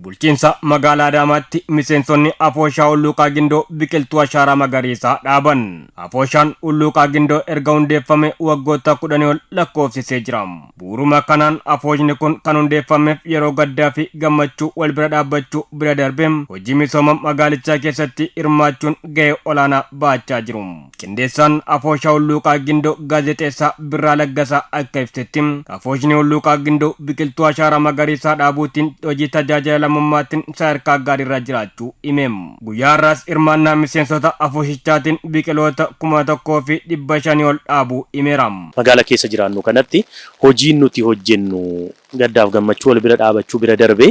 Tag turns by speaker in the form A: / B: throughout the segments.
A: Bulchiinsa magaalaa Adaamaatti miseensonni Afooshaa Hulluuqaa Gindoo biqiltuu ashaaraa magariisaa dhaaban. Afooshaan Hulluuqaa Gindoo erga hundeeffame waggoota 10 ol lakkoofsisee jira. Bu'uuruma kanaan afooshni kun kan hundeeffameef yeroo gaddaa fi gammachuu wal bira dhaabbachuu bira darbee hojii misooma magaalichaa keessatti hirmaachuun gahee olaanaa bahachaa jiru. Qindeessaan Afooshaa Hulluuqaa Gindoo Gaazexeessaa Birraa Laggasaa akka ibsetti, Afooshni Hulluuqaa Gindoo biqiltuu ashaaraa magariisaa dhaabuutiin hojii tajaajila lammummaatiin sadarkaa gaariirra jiraachuu hime. Guyyaa har'aas hirmaannaa miseensota afooshichaatiin biqiloota 1500 ol dhaabuu himeera.
B: Magaala keessa jiraannu kanatti hojiin nuti hojjennu gaddaaf gammachuu wal bira dhaabachuu bira darbee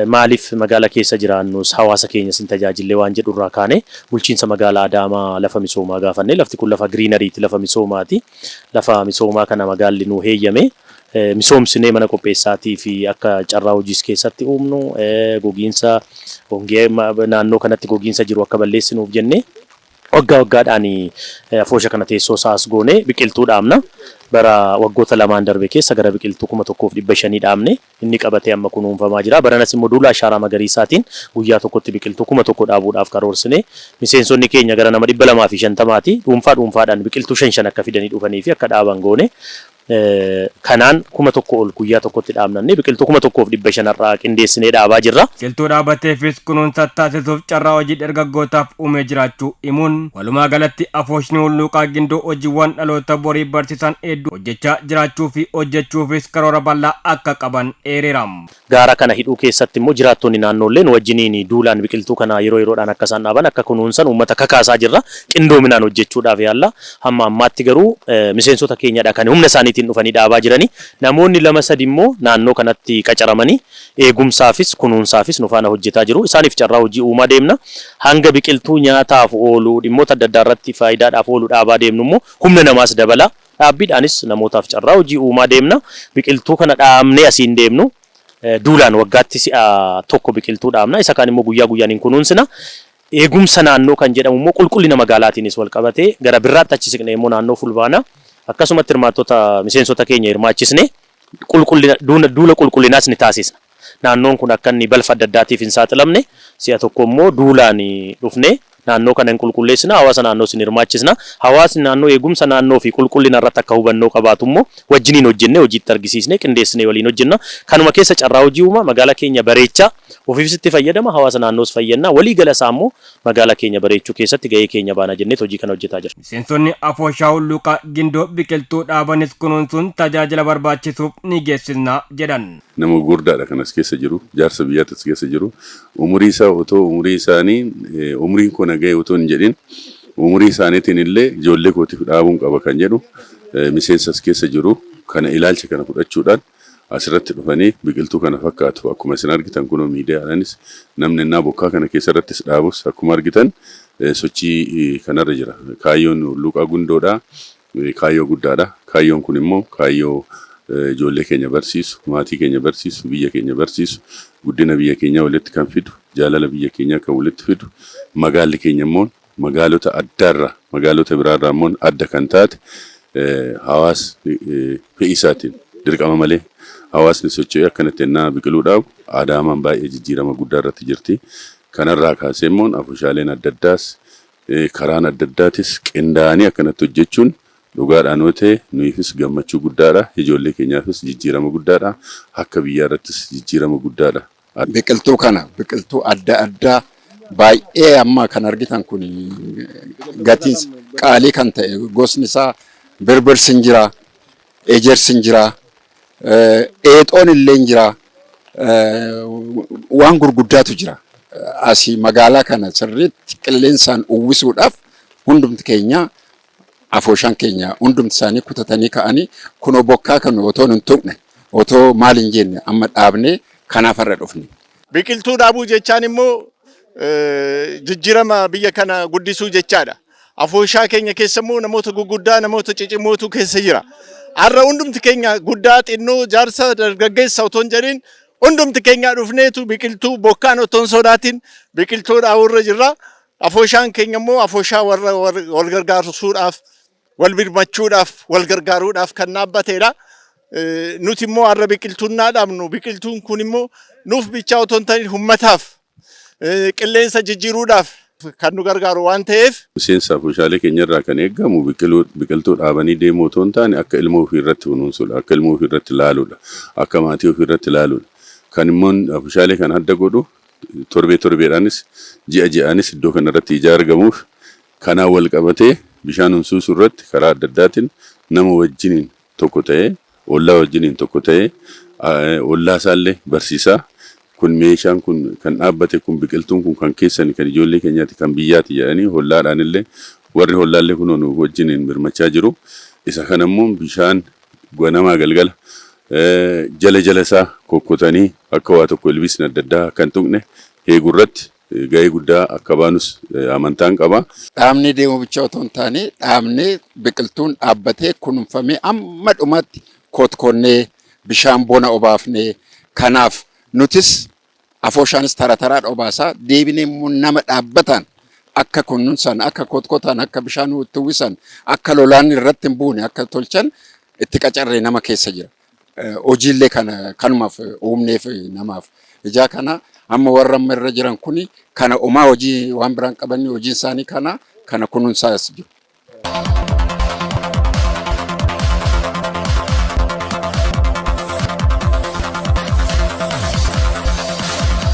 B: maaliif magaala keessa jiraannus hawaasa keenyas hin tajaajille waan jedhu irraa kaane bulchiinsa magaalaa Adaamaa lafa misoomaa gaafanne. Lafti kun lafa giriinariiti, lafa misoomaati. Lafa misoomaa kana magaalli nuu heeyyame. Misoomsinee mana qopheessaatii fi akka carraa hojiis keessatti uumnu gogiinsa hongee naannoo kanatti gogiinsa jiru akka balleessinuuf jennee Waggaa waggaadhaan afoosha kana teessoo isaa as goonee biqiltuu dhaabna. Bara waggoota lamaan darbe keessa gara biqiltuu 1500 dhaabne. Inni qabatee amma kunuunfamaa jira. Baranas immoo duula ashaaraa magariisaatiin guyyaa tokkotti biqiltuu 1000 dhaabuudhaaf karoorsine. Miseensonni keenya gara nama 250ti. Dhuunfaa dhuunfaadhaan biqiltuu shan shan akka fidanii dhufanii fi akka dhaaban goone. Kanaan 1000 ol guyyaa tokkotti dhaabnannee biqiltuu 1500 har'a qindeessinee dhaabaa jirra.
A: Biqiltuu dhaabateefis kunuunsa taasisuuf carraa hojii dargaggootaaf uumee jiraachuu himuun, walumaagalatti Afooshni Hulluuqaa Gindoo hojiiwwan dhaloota borii barsiisan hedduu hojjechaa jiraachuu fi hojjechuufis karoora bal'aa akka qaban eereera.
B: Gaara kana hidhuu keessatti immoo jiraattonni naannoollee nu wajjiniin duulaan biqiltuu kana yeroo yeroodhaan akka isaan dhaaban, akka kunuunsan uummata kakaasaa jirra. Qindoominaan hojjechuudhaaf yaalla. Hamma ammaatti garuu miseensota keenyadha kan humna isaaniitiin dhufanii dhaabaa jirani. Namoonni lama sadi immoo naannoo kanatti qacaramanii eegumsaafis kunuunsaafis nu faana hojjetaa jiru. Isaaniif carraa hojii uumaa deemna. Hanga biqiltuu nyaataaf oolu, dhimmoota adda addaa irratti faayidaadhaaf oolu dhaabaa deemnu immoo humna namaas dabala. Dhaabbiidhaanis namootaaf carraa hojii uumaa deemna. Biqiltuu kana dhaabnee asiin deemnu duulaan waggaatti si'a tokko biqiltuu dhaabna. Isa kaan immoo guyyaa guyyaan hin kunuunsina. Eegumsa naannoo kan jedhamu immoo qulqullina magaalaatiinis walqabatee gara birraatti achi siqnee immoo naannoo Fulbaana akkasumatti hirmaattota miseensota keenya hirmaachisnee qulqullina duula qulqullinaas ni taasisna. Naannoon kun akka inni balfa adda addaatiif hin saaxilamne si'a tokko immoo duulaan dhufnee naannoo kana hin qulqulleessina, hawaasa naannoos hin hirmaachisna. Hawaasni naannoo eegumsa naannoo fi qulqullina irratti akka hubannoo qabaatu immoo wajjiniin hojjennee hojiitti argisiisnee qindeessinee waliin hojjenna. Kanuma keessa carraa hojii uumaa, magaalaa keenya bareechaa, ofiifis itti fayyadama, hawaasa naannoos fayyadna. Walii gala isaa immoo magaalaa keenya bareechuu keessatti gahee keenya baana jenneet hojii kana hojjetaa jirra.
A: Miseensonni Afooshaa Hulluuqaa Gindoo biqiltuu dhaabanis kunuunsuun tajaajila barbaachisuuf ni geessisna jedhan.
C: Nama gugurdaadha kan as keessa jiru, jaarsa biyyaatu as keessa jiru. Umurii isaa otoo umurii isaanii umriin koo na ga'e otoo hin jedhin umurii isaaniitiin illee ijoollee kootiif dhaabuun qaba kan jedhu miseensa as keessa jiru kana ilaalcha kana fudhachuudhaan asirratti dhufanii biqiltuu kana fakkaatu akkuma isin argitan kunoo miidiyaadhaanis namni innaa bokkaa kana keessa irrattis dhaabus akkuma argitan sochii kanarra jira. Kaayyoon Hulluuqaa Gundoodha. Kaayyoo guddaadha. Kaayyoon kun immoo kaayyoo ijoollee keenya barsiisu, maatii keenya barsiisu, biyya keenya barsiisu, guddina biyya keenyaa walitti kan fidu, jaalala biyya keenyaa kan walitti fidu, magaalli keenya immoo magaalota addaarraa, magaalota biraarraa immoo adda kan taate hawaasni fe'ii isaatiin dirqama malee hawaasni socho'ee akkanatti ennaa biqiluu dhaabu Adaamaan baay'ee jijjiirama guddaa irratti jirti. Kanarraa kaasee immoo afoshaaleen adda addaas karaan adda addaatis qindaa'anii akkanatti hojjechuun dhugaadhaan yoo ta'e nuyiifis gammachuu guddaadha. Ijoollee keenyaafis jijjiirama guddaadha. Akka biyyaa irrattis jijjiirama guddaadha.
D: Biqiltuu kana biqiltuu adda addaa baay'ee amma kan argitan kun gatiin qaalii kan ta'e gosni isaa birbirsi hin jira, ejersi hin jira, eexoon illee hin jira, waan gurguddaatu jira. Asii magaalaa kana sirriitti qilleensaan uwwisuudhaaf hundumti keenya afooshaan keenya hundumti isaanii kutatanii ka'anii kunoo bokkaa kan otoo hin tuqne otoo maal hin jenne amma dhaabnee kanaaf har'a dhufne.
E: Biqiltuu dhaabuu jechaan immoo jijjiirama biyya kana guddisuu jechaadha. Afooshaa keenya keessa immoo namoota guguddaa namoota cicimootu keessa jira. Har'a hundumti keenya guddaa xinnoo jaarsa dargaggeessa otoo hin jedhin hundumti keenya dhufneetu biqiltuu bokkaan otoo hin sodaatin biqiltuu dhaabuurra jirra. Afooshaan keenya immoo afooshaa warra wal gargaarsuudhaaf Wal birmachuudhaaf, wal gargaaruudhaaf kan dhaabbateedha. Nuti immoo har'a biqiltuun naa dhaabnu, biqiltuun kun immoo nuuf bichaa otoo hin ta'in ummataaf qilleensa jijjiiruudhaaf kan nu gargaaru waan ta'eef.
C: Miseensa afooshaalee keenyarraa kan eegamu biqiltuu dhaabanii deemuu otoo hin taane akka ilmoo ofii irratti kunuunsuudha. Akka ilmoo ofii irratti ilaaluudha. Akka maatii ofii irratti ilaaluudha. Kan immoo afooshaalee kana adda godhu torbee torbeedhaanis, ji'a ji'aanis iddoo kanarratti ijaa argamuuf, kanaan wal qabatee bishaan humsuusuu irratti karaa adda addaatiin nama wajjiniin tokko ta'ee, ollaa wajjiniin tokko ta'ee, ollaa isaallee barsiisaa, kun meeshaan kun kan dhaabbate kun, biqiltuun kun kan keessani, kan ijoollee keenyaati, kan biyyaati jedhanii hollaadhaan illee, warri hollaallee kunoo nu wajjiniin birmachaa jiru. Isa kana immoo bishaan ganamaa galgala jala jala isaa kokkotanii akka waa tokko ilbiisni adda addaa akka hin tuqne eeguu irratti gahee guddaa akka baanus amantaan qaba.
D: Dhaabnee deemuu bichaa otoo hin taane, dhaabnee biqiltuun dhaabbatee kunuunfamee amma dhumaatti kootkoonnee bishaan bona obaafnee, kanaaf nutis afooshaanis tara taraan obaasaa deebinee immoo nama dhaabbataan akka kunuunsan, akka kotkotan, akka bishaan itti uwwisan, akka lolaan irratti hin buune akka tolchan itti qacarree nama keessa jira. Hojiillee kana kanumaaf uumneef namaaf. Ijaa kana amma warra amma irra jiran kuni kana omaa hojii waan biraan qabanni hojiin isaanii kana kunuunsaas jiru.